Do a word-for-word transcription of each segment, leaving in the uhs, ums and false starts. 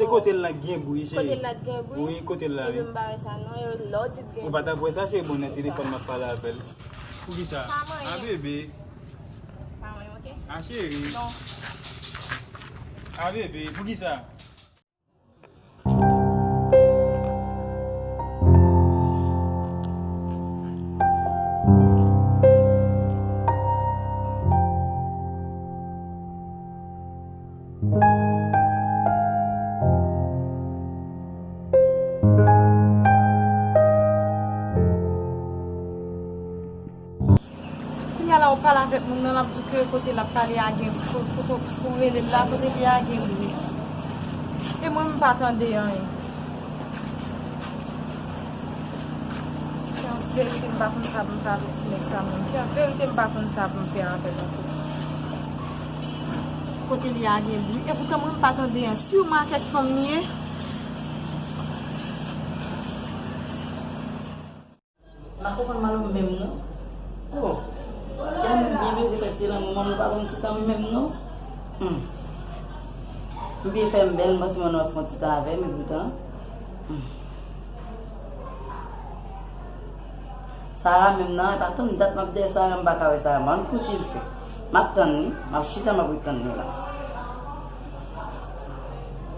Kote l la gen bri, cheri? Kote l la gen bri? Wi, kote l la, wi. Epi m pa wè sa non, e lè w di t gen bri. Ou pa t ap wè sa, cheri, bon, nan telefòn m ap pale avè l. Poukisa? Pa manyen. A bebe. Pa manyen, oke? A cheri. Non. A bebe, poukisa? Kounye a la, ou pale avèk moun nan, l ap di w ke kote l ap pale a gen, ko-, kote pou rele l la, kote li a gen bri. E mwen, m pa tande anyen. Ki an verite, m pa konn sa pou m fè avèk ti nèg sa menm. Ki an verite, m pa konn sa pou m fè avè l ankò. Kote li a gen bri. E poutan mwen, m pa tande anyen. Siman a kèk fanm li ye. M pa konprann mal ou menm non. Oh. Lè m byen bezwen fè ti lanmou, manno pa ban m ti tan menm non. Hmm. M byen fè m bèl, m panse manno ap fè yon ti tan avè m, epoutan. Hmm. Sara menm nan, e pa tann dat m ap dèyè Sara, m pa ka wè Sara. Ban m kote l fè. M ap tann li, m ap chita, m ap ret tann li la.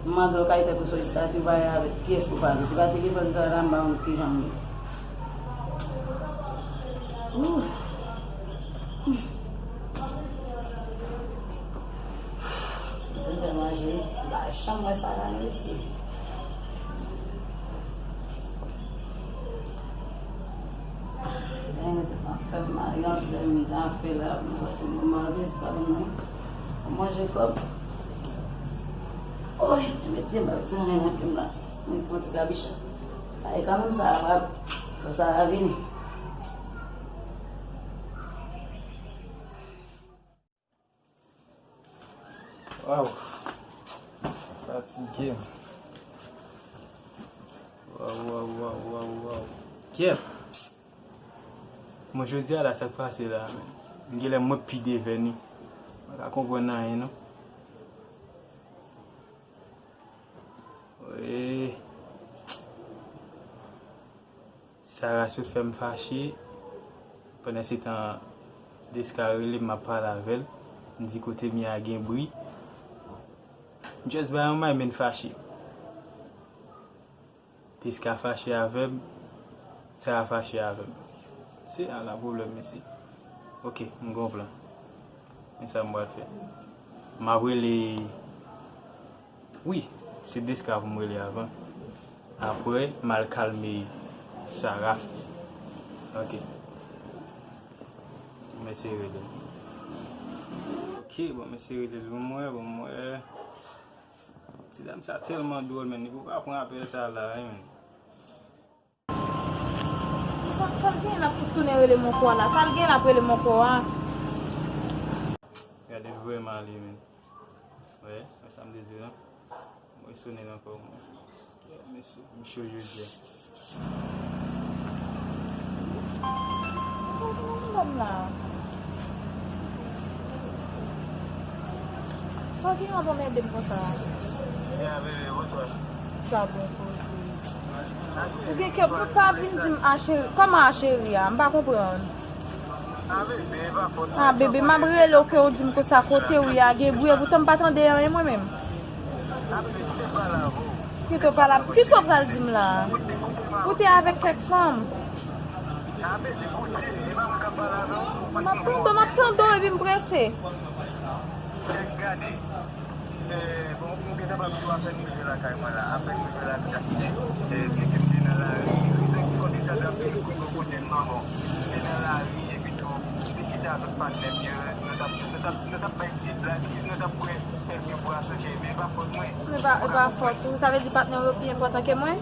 M mande w kalite pou sou estati w pa ye avèk kiyès pou pale. Si pa telefòn sa la, m pa konn kijan m ye. Ouf. Mwen fè manje, m pa janm wè sa la, mesye. Dènye tan ap fè m mal, yon ti lè m ta fè la, m sòti m manje, se pa bon non. Mwen manje kòb. Oy, mete m al ti anyen nan pye m la. Mwen pran ti kabicha. Ay, kanmenm sa a pral fè sa a vini. Waw. Fatige m. Waw, waw, waw, waw, waw. Kèt. Bon, jodi a la, sa k pase la, men? M genlè mwen pi devèni. M pa ka konprann anyen, non. Wi. Sara sot fè m fache. Pandan se tan, Deska rele m, m ap pale avè l. M di kote m ye a gen bri. M just bay yon may, men l fache. Deska fache avè m, Sara fache avè m. Se ala pwoblèm, mesye. Oke, m gon plan. Men sa m pral fè. M ap rele Wi, se Deska pou m rele avan. Apre, m al kalme Sara. Ok. M eseye rele l. Ok, bon, m eseye rele l. Bon, m wè, bon, m wè. Ti dam sa tèlman dwòl, men li poko pran apèl sa la, wi, men. Sa, sa l gen la pou tounen rele m ankò la? Sa l gen la pou rele m ankò a? Gade vrèman li menm. Wi, wè sa m te di w lan. Mwen sonnen l ankò mwen. Mesye, m cho jodi a. Sa w gen nan dam la? Sa w gen ap anmède m konsa? Sa bon koze. Ou gen kè pou pa vin di m a cheri. Kòman a cheri a? M pa konprann. A bebe, m ap rele w ke w di m konsa kote w ye a gen bri, epoutan m pa tande anyen mwen menm. Kite w pale avè m. Kisa w pral di m la a? Ou te avèk kèk fanm. M ap tande w, m ap tande w epi m prese. Bon, m gentan pa di w, apèn m rive lakay mwen la, apèn m rive lakay. Pitit m te nan lari, li te konn deja nan peyi kote w konnen manman w. Li te nan lari, epi tou, li te kite avèk patnè m yo, nou t ap, nou t ap, nou t ap bay ti blag, nou t ap bwè kèlke bwason, men e pa fòt mwen. Men e pa, e pa fòt ou, sa vle di patnè w yo pi enpòtan ke mwen?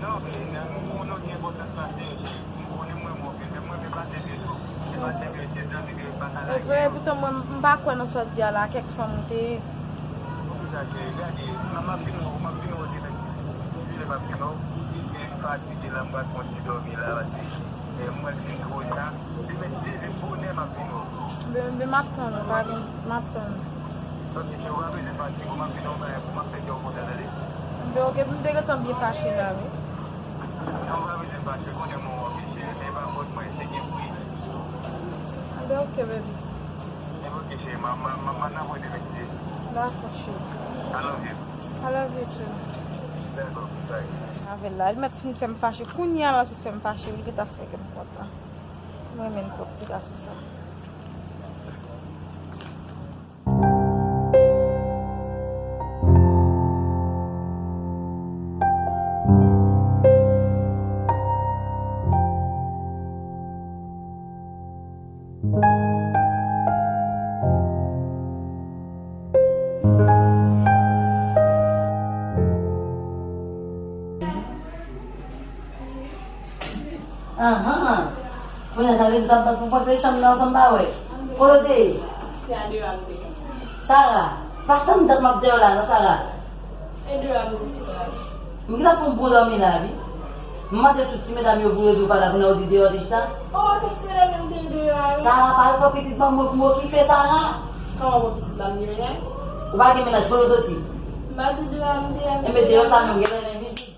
Non, men nan nou, nou gen enpòtans pase yo, cheri. M konnen mwen move, men mwen, men pase vye tou. Se pase vye, se zanmi, men pa ka lage. E vre, poutan mwen, m pa kwè nan sa w di a la, kèk fanm ou te ye. Poukisa, cheri? Gade, m ap vin wè w, m ap vin wè w demen. Depi lè m ap vin wè w, m fatige la, m pral pran ti dòmi la, paske, eh, m wè l vin twò ta. Demen, si Dye vle, bonè, m ap vin wè w. Ben, ben, m ap tann ou, pa vin, m ap tann ou. Santi ke w pa bezwen fache, m ap di w yon bagay pou m ap fè kè w kontan, tande. Anben, oke, m te gentan byen fache la, wi. Non, w pa bezwen fache, konnen mwen w ap mesye, men pa fòt mwen, se gen pri. Anben, oke, baby. Anben, oke, cheri, m a, m a, m a, m a nan pwen de mèt, cheri. Dakò, cheri. I love you. I love you too. Dakò, bye. Avè l la, li mèt fin fè m fache, kounye a la, jis fè m fache, wi, li gentan fè kè m kontan. Mwen renmen l twòp, ti gason sa. Ahan. Kounye a, sa vle di w t ap bat pou pòt chanm nan ansanm, pa wè. Kote w te ye? Se a deyò a m te ye. Sara, pa tann dat m ap deyò la, non, Sara. E deyò a m te chita. M gentan fè yon bon dòmi la, wi. M mande tout ti medam yo pou yo di w pa la, kounye a w di deyò w te chita. O, efektivman, m te deyò a, wi. Sara, pa al pran pitit ban mwen pou m okipe, Sara. Kòman pran pitit la, m gen mennaj? Ou pa gen mennaj, kote w soti? M pa di w deyò a m te ye. Enben, deyò sa menm, genlè envizib.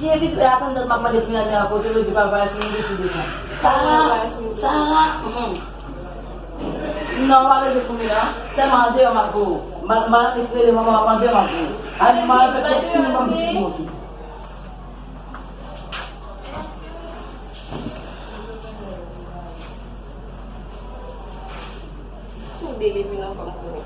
Li envizib, e atann dat m ap mande ti medam yo a kote yo di pa vwayaje sou moun deside sa. Sara, Sara, hmm. Non, w pa bezwen kouri non. Sèlman andeyò m ap voye w. M a, m a rele manman w, andeyò m ap voye w. Ani, m a fè pyès ti moun ban m pitit mwen okipe. Tou de lepe nan fanm konnen.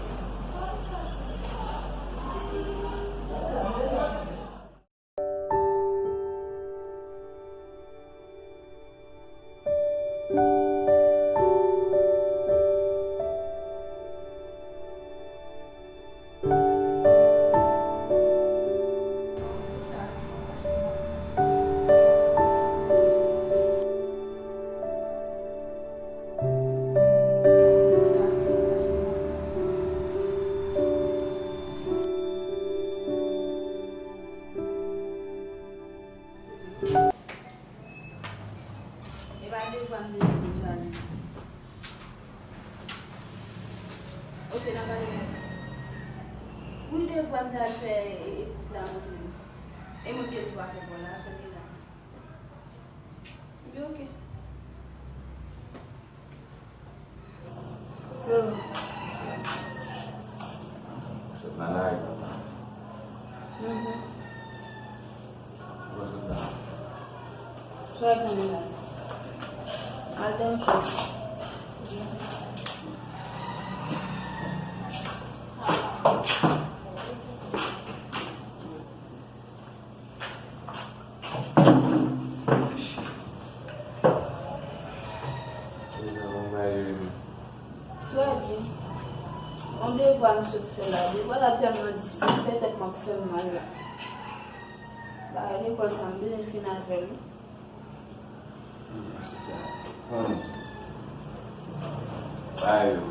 E pa devwa m te di w m t al. Oke, n a pale konsa. Wi, devwa m t al fè e, e pitit la montre m. E mwen ki te di w pa fè kò la, sa te la. Ebyen, oke. Sot nan lari, papa. Mhm. Ou pa sot la? Sot nan lari. Al dòmi. Trè byen. Yon devwa m sot fè la. Devwa la tèlman difisil, fè tèt mwen ap fè m mal la. Bagay lekòl sa, m bezwen fin avè l wi. Sista, konnen bagay yo,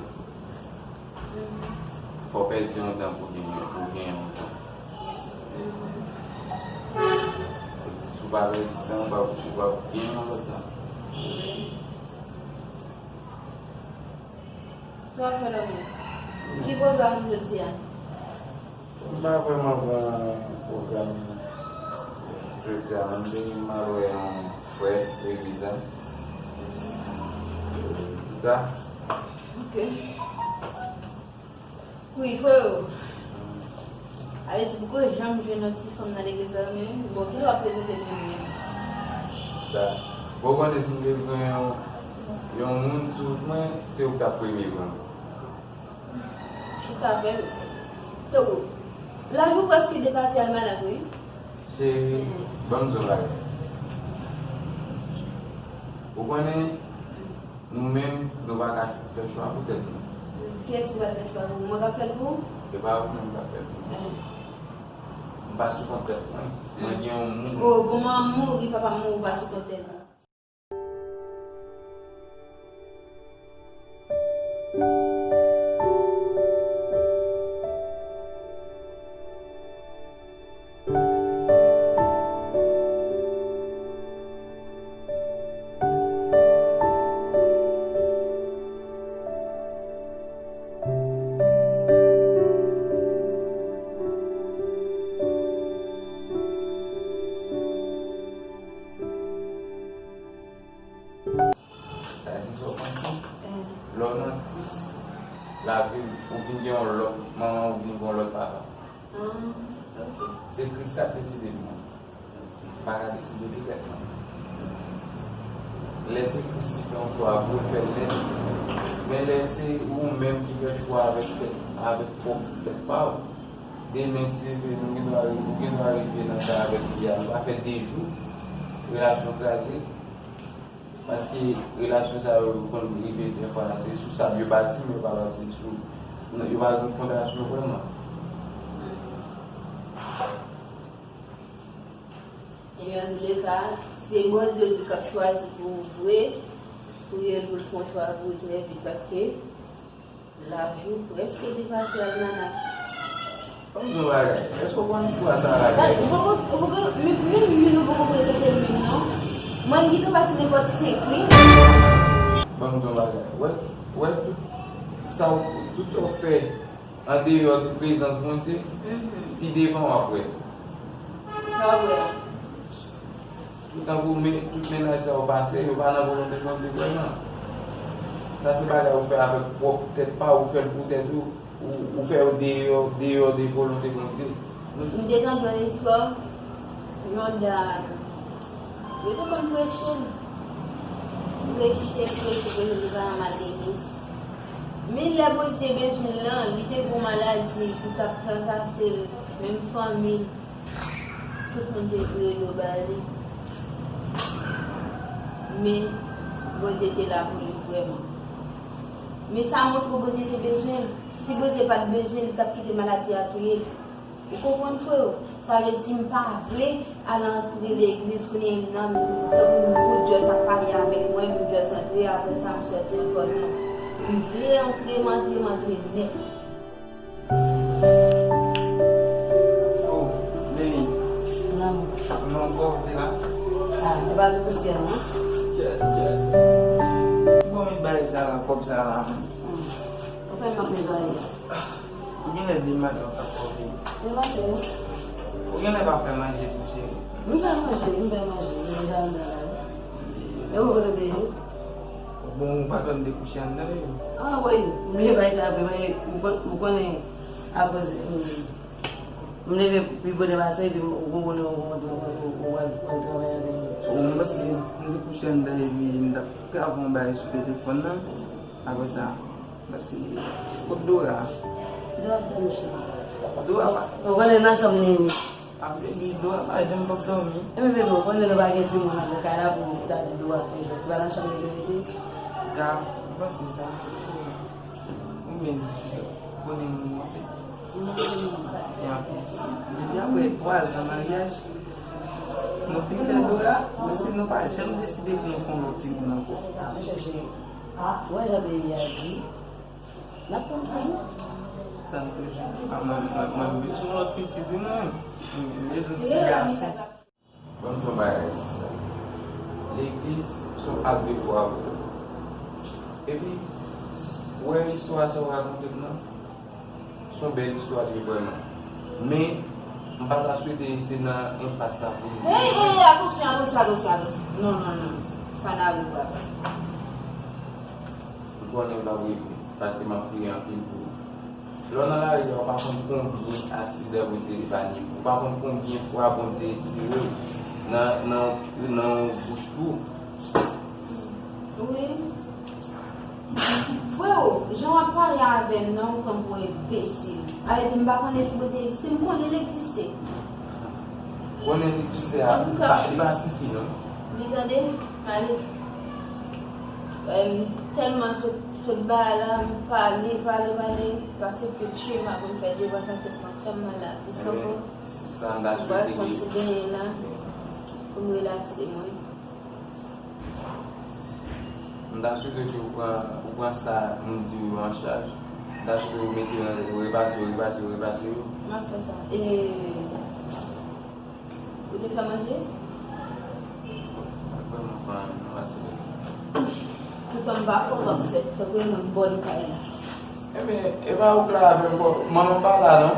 fò w pèdi yon tan pou w genyen, pou w genyen yon tan. Si w pa pèdi tan, w p ap, w p ap genyen yon lòt tan. Sa w ap fè lòt jou? Ki pwogram ou jodi a? M pa vrèman gen pwogram jodi a non, m te gen m al wè yon frè legliz la. Pita. Ok. Wi, freo. Sa vle di, poko janm jwenn yon ti fanm nan legliz la, men, bon, kilè w ap prezante l vini menm? Sa. Bon, ou konnen si m te jwenn yon, yon moun sou wout mwen, se ou k t ap premye pran. Chita avè l. Toro. Laj ou prèske depase almanak wi. Cheri, ban m di w yon bagay. Ou konnen, nou menm, nou pa ka fè chwa pou tèt nou. Kiyès ki pral fè chwa pou ou? Mwen k ap fè l pou ou? Se pa ou menm k ap fè l pou mwen. M pa sou kont tèt mwen. Mwen gen yon moun. O, bon, mwen mouri, papa m mouri, ou pa sou kont tèt ou. Gen yon lòt manman oubyen gen yon lòt papa. Ah, ok. Se Kris k ap deside l, mwen. M pa ka deside li tèt mwen. Lè se Kris ki fè yon chwa pou l fè l nèt. Men lè se ou menm ki fè chwa avèk tèt, avèk pwòp tèt pa w, demen si Dye vle, nou gen dwa, ou gen dwa rive nan ka avèk fi a, nou pa fè de jou, relasyon kraze. Paske relasyon sa yo konn rive dèfwa, se sou sab yo bati, men yo pa bati sou, yo pa gen fondasyon vrèman. Ebyen, antouleka, se Bondye di k ap chwazi pou ou vre, priye l pou l fè yon chwa pou ou trè vit, paske laj ou prèske depase almanak. Ban m di yon bagay, èske w konn istwa sa a la? Gad, ou poko, ou poko, menm, menm youn ou poko prezante l menm non. Mwen m gentan pase nenpòt senk wi. Ban m di yon bagay, wè, wè tout sa w, tout sa w fè andeyò de prezans Bondye, pi devan w ap wè. Sa w ap wè a? Poutan pou men, tout mennaj sa yo pase, yo pa nan volonte Bondye vrèman. Sa se bagay ou fè avèk pwòp tèt pa w, ou fè l pou tèt ou, ou, ou fè yo deyò, deyò de volonte Bondye. M te tande yon istwa, yon dam, yo te konn preche l. Preche l, preche l, preche l, li pa janm al legliz. Men lè Bondye bezwen l lan, li te gon maladi ki t ap trakase l, menm fanmi l. Tout moun te vire do ba li. Men, Bondye te la pou li vrèman. Men sa montre w Bondye te bezwen l. Si Bondye pa t bezwen l, li t ap kite maladi a touye l. Ou konprann, freo? Sa vle di m pa vle al antre legliz kounye a, m nan, tankou m just ap pale avèk mwen, m just antre, apre sa m sòti ankò, non. M vle antre, m antre, m antre nèt. Oh, Leni. Lanmou. Kòman w ye la? Ah, e pa di pousyè non. Tchè, tchè. Bon, men bagay sa la, kòb sa la, man. Hmm. Ou fè m ap netwaye. Ou genlè de maten w t ap pòte. De maten wi. Ou genlè pa fè manje tou, cheri? M fè manje, m fè manje. M deja anndan la wi. E ou kote w te ye? Bon, ou pa t wè m te kouche anndan wi. Ah wi, m bliye bay sa vre, m konnen akoz, hmm, m leve pi bonè pase w, epi ou konnen ou, ou, ou, ou, ou al, ou al travay avè li. Ou, m panse m te kouche anndan epi m t ap grave yon bagay sou telefòn nan. Apre sa, m panse, kot Dora? Dora ap dòmi cheri. Dora pa. Ou konnen nan chanm li ye. Ap dòmi, Dora pa janm p ap dòmi. Ebyen bebe, ou konnen nou pa gen timoun anndan kay la pou ta di Dora fè jwèt. Se pa nan chanm li rete? Ya, m panse sa. Ou menm di konnen moun mwen fè. E anplis, depi apre twa zan maryaj, nou fin fè Dora, paske nou pa janm deside pou nou fè yon lòt timoun ankò. Mwen chèche. Ah, wè jan peyi a di. N ap tann toujou. Tann toujou. Ah, mwen, mwen, mwen, m bezwen lòt pitit, wi, mwen. M bezwen ti gason. Ban m di yon bagay, sista. Legliz se yon ak de fwa pou ou. Epi, ou wè istwa sa w rakonte m nan? Se yon bèl istwa li ye vrèman. Men, m pa ta swete se nan enpas sa pou nou. Hey, hey, hey, atansyon, atansyon, atansyon, atansyon. Non, non, non. Ça n'arrivera pas. M konnen m p ap regle, paske m ap priye anpil pou ou. Lè w nan lari a, ou pa konn konbyen aksidan Bondye epanye w. Ou pa konn konbyen fwa Bondye retire w nan, nan, nan yon bouch twou. Wi. Freo, jan w ap pale avè m nan, ou pran m pou enbesil. Sa vle di m pa konnen si Bondye egziste, m konnen l egziste. Konnen l egziste a, li pa, li pa sifi non. Li tande, ale. Em, tèlman sot, sot ba la, m pale, pale, pale, pase pil chema pou m fè devan sa tèt mwen fè m mal la. Li sanble. Sista, m ta swete ke m pran ti benyen la pou m relakse mwen. M ta swete ke ou pran, ou pran sa nou di w yo an chaj. M ta swete ou mete yo nan tèt ou, repase yo, repase yo, repase yo. M ap fè sa. E, ou te fè manje? Mwen pa vrèman fè anyen, non, pase. Toutan m pa fè, w ap fè. Fòk ou renmen bòn kay la. Ebyen, e pa ou k la avè m, manman pa la, non?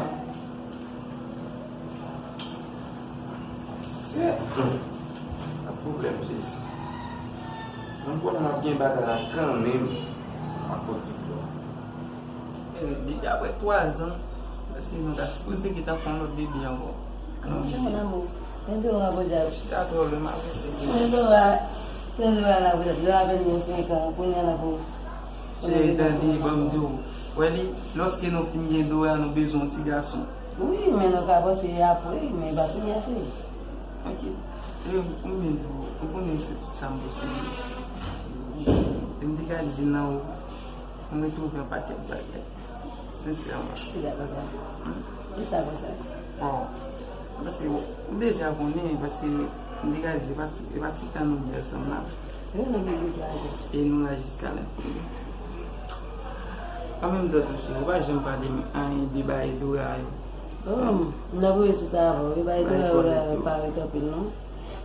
Se, hmm, sa pwoblèm, Jezi. Mwen konnen m ap gen batay la kanmenm. M ap pot viktwa. Depi apre twa zan, paske nou ta sipoze gentan fè yon lòt bebe ankò. Mon amou, men Dora, bon djab. Chita twò lwen, m ap eseye. Men Dora, men Dora la, bon djab. Dora vennsenk an, kounye a la pou. Cheri, tande, ban m di w. Wè li, lòske nou fin gen Dora, nou bezwen yon ti gason. Wi, men nou ka panse apre, men pa kounye a, cheri. Ok. Cheri, m, m byen di w, ou konnen m se tout sa m posede. E m te ka di nan ou, m retwouve yon pakèt bagay. Sensèman. Kisa konsa? Hmm? Kisa konsa? Bon, paske ou deja konnen, paske m te ka di, e pa, e pa ti tan nou gen ansanm la. Wi, nou gen de twa zan. E nou la jiska lenfini. An menm tan tou, cheri, ou pa janm pale m anyen de bagay Dora yo. Oh, m nan voye sou sa avan wi, bagay Dora yo la parèt anpil non.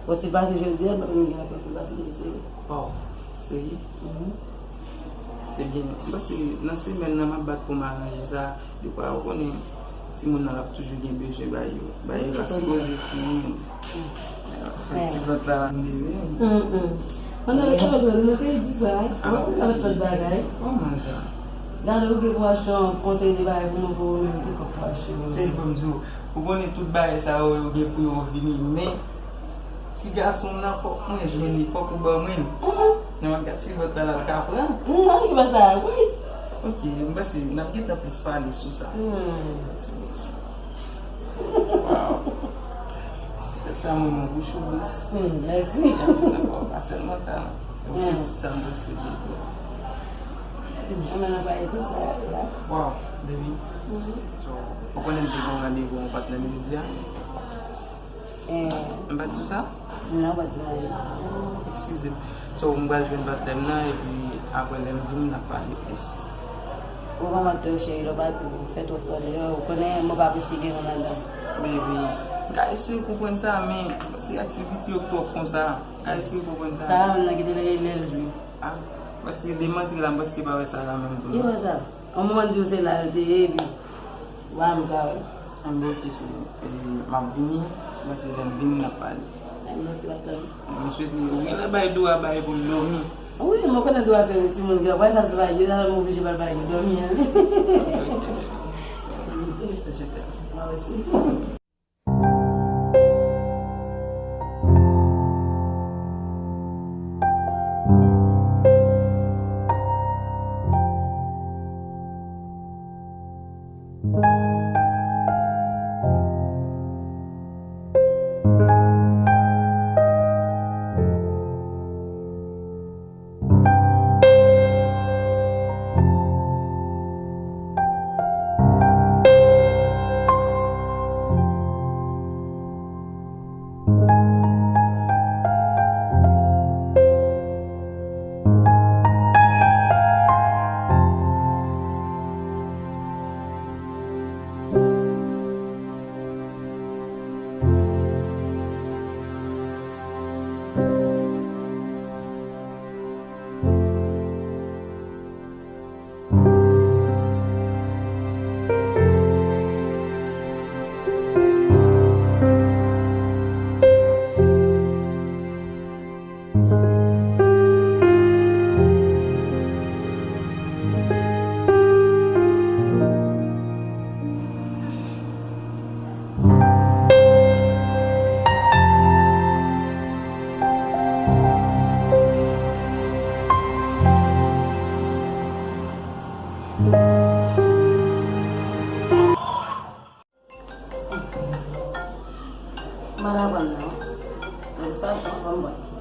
Bon, si l pase jodi a, m pa konn gen anpil pou l pase demen, seri. Oh, seri? Mhm. Ebyen, m panse nan semèn nan m ap bat pou m aranje sa. Dekwa, ou konnen, timoun nan l ap toujou gen bezwen ba yo. Ba yo pa sipoze fini. Ti vant la, m leve. Mm, mm. Mwen nan lekòl, mwen te di sa, wi. Mwen konn sa met lòt bagay. Kòman sa? Gade, ou gen pou achte yon konsèy de bagay pou mwen, pou ou menm, ou gen kòb pou achte. Cheri, ban m di w, ou konnen tout bagay sa yo, yo gen pou yo vini, men ti gason m nan, fòk mwen jwenn li, fòk ou ban mwen l. Mhm. Nan m ap gad ti vant la, l ap ka pran. Non, li pa sa, wi. Ok, m panse n ap gentan plis pale sou sa. Hmm. Ti vant. Wow. Tèt sa mwen, mwen bouch ou bous. Hmm, mèsi. Ti vant sa, pa sèlman sa, non. Ou se tout sa m posede tou. Hmm, mwen nan pale tout sa la. Wow, baby. Mhm. So, ou konnen m te gen yon randevou yon patnè jodi a? Eh. M pa t di w sa? Non, m pa t di w anyen. Eskize m. So, m pral jwenn patnè m nan, epi apre lè m vini, n ap pale plis. Ou pa manke, cheri, lè w pati, fè twòp tan deyò, ou konnen mwen pa prèske gen moun anndan. Baby, m ka eseye konprann sa, men si aktivite yo twòp konsa, m ka eseye konprann sa. Sa menm nan kite lè, lè l jwe. Ah, paske depi m antre la, m prèske pa wè Sara menm tou. Ki wè sa? Yon moman di w se la l te ye, epi, wa m ka wè. Anben, ok, cheri. E, m ap vini, mwen se lè m vini, n ap pale. Anben, ok, w ap tann. Mwen swete, ou genlè bay Dora bagay pou l dòmi. Wi, mwen konnen Dora se timoun ki, wè sa l travay, li la, m oblije ba l bagay pou dòmi an. Ok, baby. So, je t'aime. Mwen osi. M pa t aprann non. De tout fason, fò m pran.